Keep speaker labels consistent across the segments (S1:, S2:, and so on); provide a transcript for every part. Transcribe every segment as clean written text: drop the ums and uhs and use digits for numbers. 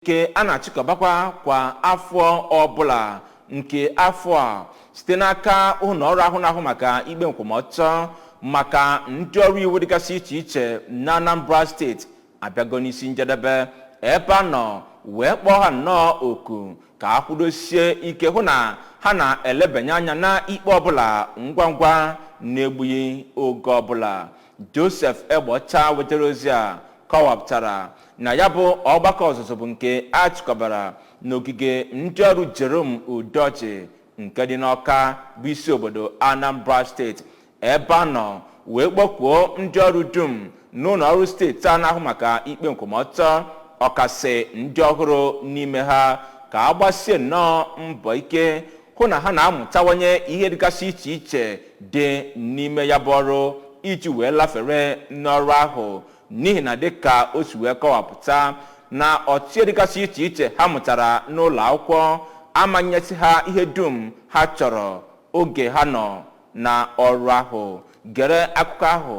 S1: Nke a na-achịkọbakwa kwa afọ ọbụla, nke afọ a site n'aka ụlọ ọrụ ahụ na-ahụ maka ikpe nkwụmọtọ maka ndị ọrụ iwu dịgasị iche iche na Anambra Steeti, abịago n'isi njedebe, ebe a nọ wee kpọọ ha nnọọ oku ka a kwudosie ike hụ na ha na-elebanye anya na ikpe ọbụla ngwa ngwa, na-egbughị oge ọbụla. Joseph Egbocha wetara ozi a kọwapụtara na ya bụ ọgbakọ ọzụzụ bụ nke a chịkọbara n'ogige ndị ọrụ Jerome Udoji nke dị n'Ọka, bụ isi obodo Anambra Steeti, ebe a nọ wee kpọkuo ndị ọrụ dum n'ụlọ ọrụ steeti a na-ahụ maka ikpe nkwụmọtọ, ọkasị ndị ọhụrụ n'ime ha, ka a gbasie nnọọ mbọ ike hụ na ha na-amụtawanye ihe dịgasị iche iche dị n'ime ya bụ ọrụ iji wee lafere n'ọrụ ahụ, n'ihi na dịka o si wee kọwapụta na ọtụtụ ihe dịgasị iche iche ha mụtara n'ụlọ akwụkwọ amanyesi ha ihe dum ha chọrọ oge ha nọ na ọrụ ahụ. Gere akụkọ ahụ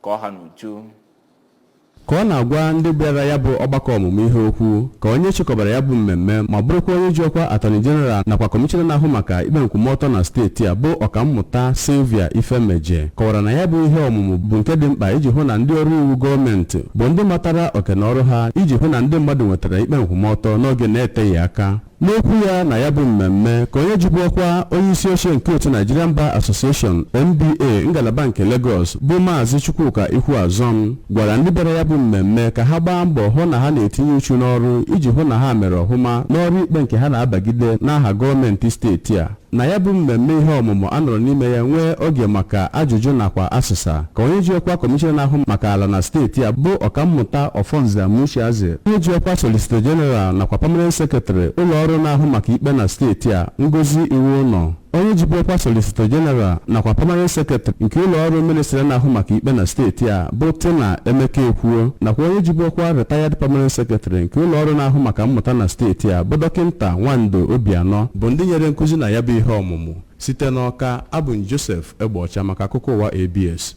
S1: ka ọ ha n'uju.
S2: Ka ọ na-agwa ndị bịara ya bụ ọgbakọ ọmụmụ ihe okwu, ka onye chịkọbara ya bụ mmemme ma bụrụkwa onye ji ọkwa Attorney General nakwa kọmishọna na-ahụ maka ikpe nkwụmọtọ na steeti a, bụ Ọkammụta Sylvia Ifemeje, kọwara na ya bụ ihe ọmụmụ bụ nke dị mkpa iji hụ na ndị ọrụ iwu gọọmenti bụ ndị matara oke na ọrụ ha iji hụ na ndị mmadụ nwetara ikpe nkwụmọtọ n'oge na-eteghị aka. N'okwu ya na ya bụ mmemme, ka onye jibu ọkwa onye isi oche nke otu Nigerian Bar Association, NBA, ngalaba nke Lagos, bụ Maazị Chukwuka Ikwuazọm, gwara ndị bịara ya bụ mmemme ka ha gbaa mbọ hụ na ha na-etinye uchu n'ọrụ iji hụ na ha mere ọhụma n'ọrụ ikpe nke ha na-abagide n'aha gọọmenti steeti a. Na ya bụ mmemme ihe ọmụmụ a nọrọ n'ime ya nwee oge maka ajụjụ nakwa asịsa, ka onye ji ọkwa kọmishọna na-ahụ maka ala na steeti a, bụ Ọkammụta Ọfọnze Amuchiaze, onye ji ọkwa Solicitor General nakwa Permanent Secretary ụlọ ọrụ na-ahụ maka ikpe na steeti a, Ngozi Iwu Ụlọ, onye jibu ọkwa Solicitor General nakwa Permanent Secretary nke ụlọ ọrụ ministry na-ahụ maka ikpe na steeti a, bụ Tina Emeka Ekwuo, nakwa onye jibu ọkwa retired Permanent Secretary nke ụlọ ọrụ na-ahụ maka mmụta na steeti a, bụ Dọkịnta Nwando Obianọ, bụ ndị nyere nkụzi na ya bụ ihe ọmụmụ. Site n'Ọka, abụ m Joseph Egbeọcha maka akụkọ ụwa ABS.